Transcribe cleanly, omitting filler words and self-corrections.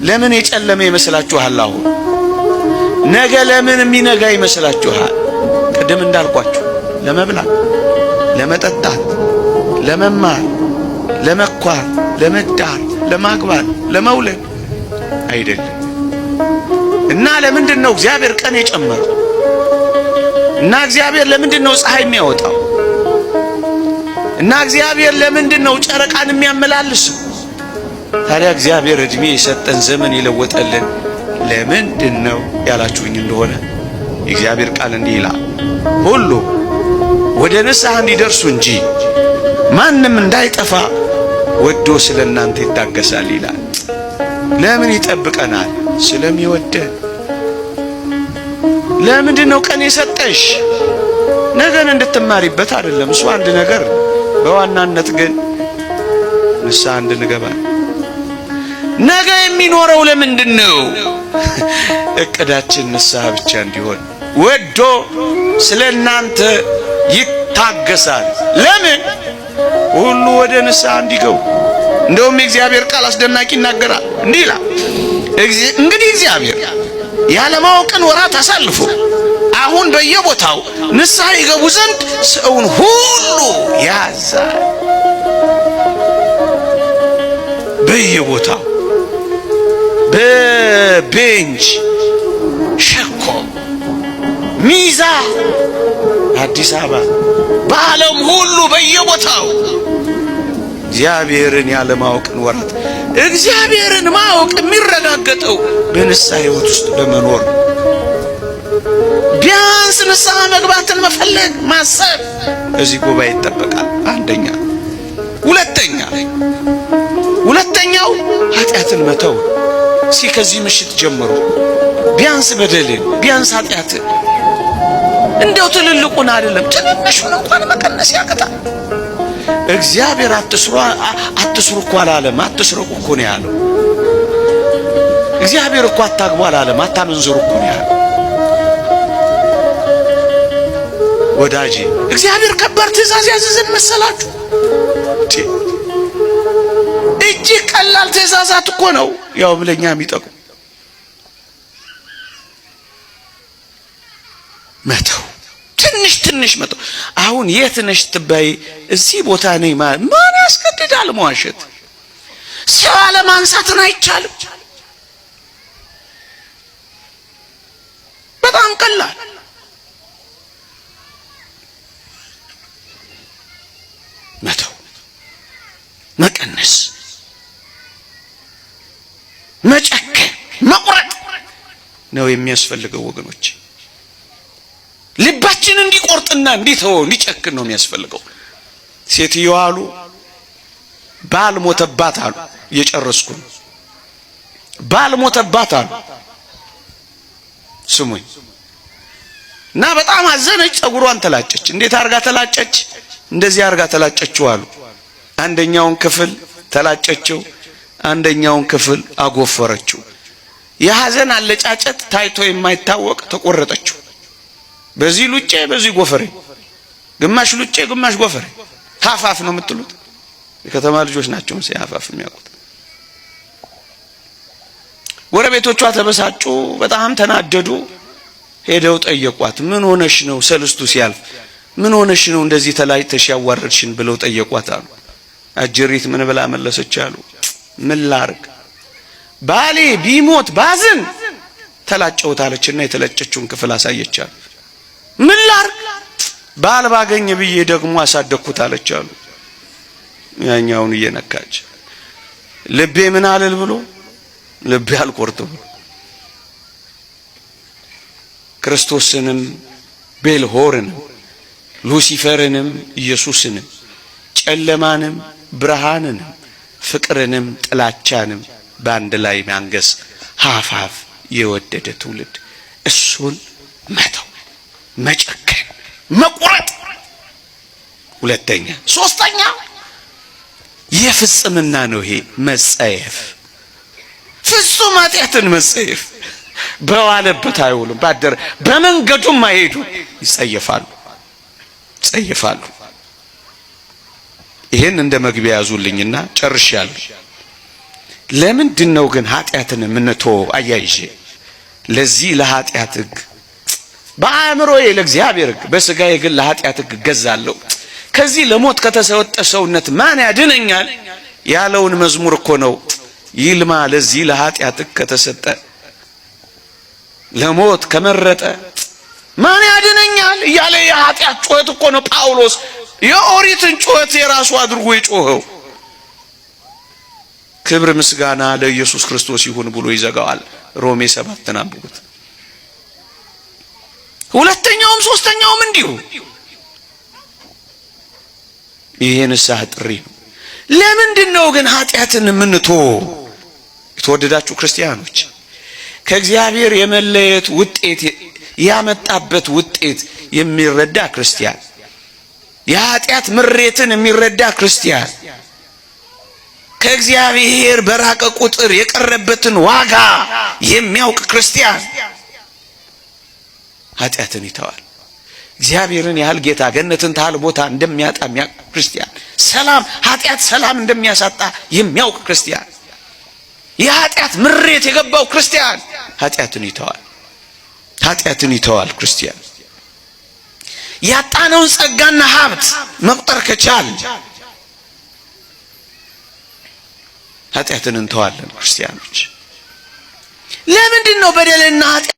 ለምን የጨለመ ይመስላችኋል? አሁን ነገ ለምን የሚነጋ ይመስላችኋል? ቅድም እንዳልኳችሁ ለመብላት፣ ለመጠጣት፣ ለመማር፣ ለመኳር፣ ለመዳር፣ ለማግባት፣ ለመውለድ አይደለም። እና ለምንድን ነው እግዚአብሔር ቀን የጨመረው? እና እግዚአብሔር ለምንድን ነው ፀሐይ የሚያወጣው? እና እግዚአብሔር ለምንድን ነው ጨረቃን የሚያመላልሰው? ታዲያ እግዚአብሔር እድሜ የሰጠን ዘመን የለወጠልን ለምንድን ነው ያላችሁኝ እንደሆነ የእግዚአብሔር ቃል እንዲህ ይላል፣ ሁሉ ወደ ንስሐ እንዲደርሱ እንጂ ማንም እንዳይጠፋ ወዶ ስለ እናንተ ይታገሳል ይላል። ለምን ይጠብቀናል? ስለሚወደን። ለምንድን ነው ቀን የሰጠሽ? ነገን እንድትማሪበት አይደለም። እሱ አንድ ነገር ነው። በዋናነት ግን ንስሐ እንድንገባ። ነገ የሚኖረው ለምንድን ነው? እቅዳችን ንስሐ ብቻ እንዲሆን ወዶ ስለ እናንተ ይታገሳል። ለምን? ሁሉ ወደ ንስሐ እንዲገቡ። እንደውም የእግዚአብሔር ቃል አስደናቂ ይናገራል። እንዲህ ይላል፣ እንግዲህ እግዚአብሔር ያለማወቅን ወራት አሳልፎ አሁን በየቦታው ንስሐ ይገቡ ዘንድ ሰውን ሁሉ ያዛል። በየቦታው በቤንች ሸኮ፣ ሚዛ፣ አዲስ አበባ፣ በዓለም ሁሉ በየቦታው እግዚአብሔርን ያለማወቅን ወራት። እግዚአብሔርን ማወቅ የሚረጋገጠው በንስሐ ሕይወት ውስጥ በመኖር፣ ቢያንስ ንስሐ መግባትን መፈለግ ማሰብ እዚህ ጉባኤ ይጠበቃል። አንደኛ። ሁለተኛው ኃጢአትን መተው። እስኪ ከዚህ ምሽት ጀምሮ ቢያንስ በደልን፣ ቢያንስ ኃጢአትን፣ እንደው ትልልቁን አይደለም ትንንሹን እንኳን መቀነስ ያቅታል። እግዚአብሔር አትስሩ አትስሩ እኮ አላለም። አትስረቁ እኮ ነው ያለው። እግዚአብሔር እኮ አታግቡ አላለም። አታመንዝሩ እኮ ነው ያለው። ወዳጄ፣ እግዚአብሔር ከባድ ትእዛዝ ያዘዘን መሰላችሁ? እጅግ ቀላል ትእዛዛት እኮ ነው ያው ለኛ የሚጠቅሙ። መተው፣ ትንሽ ትንሽ መተው። አሁን የት ነሽ ትባይ እዚህ ቦታ ነኝ ማን ያስገድዳል? መዋሸት፣ ሰው አለማንሳትን አይቻልም። በጣም ቀላል። መተው፣ መቀነስ፣ መጨከን፣ መቁረጥ ነው የሚያስፈልገው ወገኖች። ልባችን እንዲቆርጥና እንዲተወው፣ እንዲጨክን ነው የሚያስፈልገው። ሴትዮዋ አሉ ባል ሞተባት አሉ። እየጨረስኩ ነው። ባል ሞተባት አሉ። ስሙኝ እና በጣም አዘነች። ጸጉሯን ተላጨች። እንዴት አርጋ ተላጨች? እንደዚህ አርጋ ተላጨችው አሉ። አንደኛውን ክፍል ተላጨችው፣ አንደኛውን ክፍል አጎፈረችው። የሐዘን አለጫጨት ታይቶ የማይታወቅ ተቆረጠችው። በዚህ ሉጬ በዚህ ጎፈሬ፣ ግማሽ ሉጬ ግማሽ ጎፈሬ፣ ሀፋፍ ነው የምትሉት። የከተማ ልጆች ናቸው መሰለኝ ሀፋፍ የሚያውቁት። ጎረቤቶቿ ተበሳጩ፣ በጣም ተናደዱ። ሄደው ጠየቋት። ምን ሆነሽ ነው ሰልስቱ ሲያልፍ ምን ሆነሽ ነው እንደዚህ ተላጭተሽ ያዋረድሽን ብለው ጠየቋት አሉ። አጀሪት ምን ብላ መለሰች አሉ። ምን ላርግ፣ ባሌ ቢሞት ባዝን ተላጨሁት አለችና የተለጨችውን ክፍል አሳየቻል። ምን ላርግ፣ ባል ባገኝ ብዬ ደግሞ አሳደግኩት አለች አሉ። ያኛውን እየነካች ልቤ ምን አልል ብሎ፣ ልቤ አልቆርጥ ብሎ ክርስቶስንም ቤልሆርንም ሉሲፈርንም ኢየሱስንም ጨለማንም ብርሃንንም ፍቅርንም ጥላቻንም በአንድ ላይ ማንገስ ሀፋፍ የወደደ ትውልድ እሱን መተው፣ መጨከን፣ መቁረጥ ሁለተኛ። ሶስተኛ የፍጽምና ነው ይሄ መጸየፍ፣ ፍጹም ኃጢአትን መጸየፍ። በዋለበት አይውሉም፣ ባደረ በመንገዱም አይሄዱ፣ ይጸየፋሉ፣ ይጸየፋሉ። ይሄን እንደ መግቢያ ያዙልኝና ጨርሻለሁ። ለምንድን ነው ግን ኃጢአትን የምንተወው? አያይዤ ለዚህ ለኃጢአት ሕግ በአእምሮዬ ለእግዚአብሔር ሕግ፣ በስጋዬ ግን ለኃጢአት ሕግ እገዛለሁ። ከዚህ ለሞት ከተሰጠ ሰውነት ማን ያድነኛል ያለውን መዝሙር እኮ ነው። ይልማ ለዚህ ለኃጢአት ሕግ ከተሰጠ ለሞት ከመረጠ ማን ያድነኛል እያለ የኃጢአት ጩኸት እኮ ነው ጳውሎስ የኦሪትን ጩኸት የራሱ አድርጎ የጮኸው። ክብር ምስጋና ለኢየሱስ ክርስቶስ ይሁን ብሎ ይዘጋዋል። ሮሜ 7ን አንብቡት። ሁለተኛውም ሶስተኛውም እንዲሁ። ይሄ ንስሐ ጥሪ ነው። ለምንድን ነው ግን ኃጢአትን የምንተወው? የተወደዳችሁ ክርስቲያኖች፣ ከእግዚአብሔር የመለየት ውጤት ያመጣበት ውጤት የሚረዳ ክርስቲያን፣ የኃጢአት ምሬትን የሚረዳ ክርስቲያን፣ ከእግዚአብሔር በራቀ ቁጥር የቀረበትን ዋጋ የሚያውቅ ክርስቲያን ኃጢአትን ይተዋል። እግዚአብሔርን ያህል ጌታ ገነትን ታህል ቦታ እንደሚያጣ የሚያውቅ ክርስቲያን፣ ሰላም ኃጢአት ሰላም እንደሚያሳጣ የሚያውቅ ክርስቲያን፣ የኃጢአት ምሬት የገባው ክርስቲያን ኃጢአትን ይተዋል። ኃጢአትን ይተዋል። ክርስቲያን ያጣነውን ጸጋና ሀብት መቁጠር ከቻል ኃጢአትን እንተዋለን። ክርስቲያኖች፣ ለምንድን ነው በደልና ኃጢአት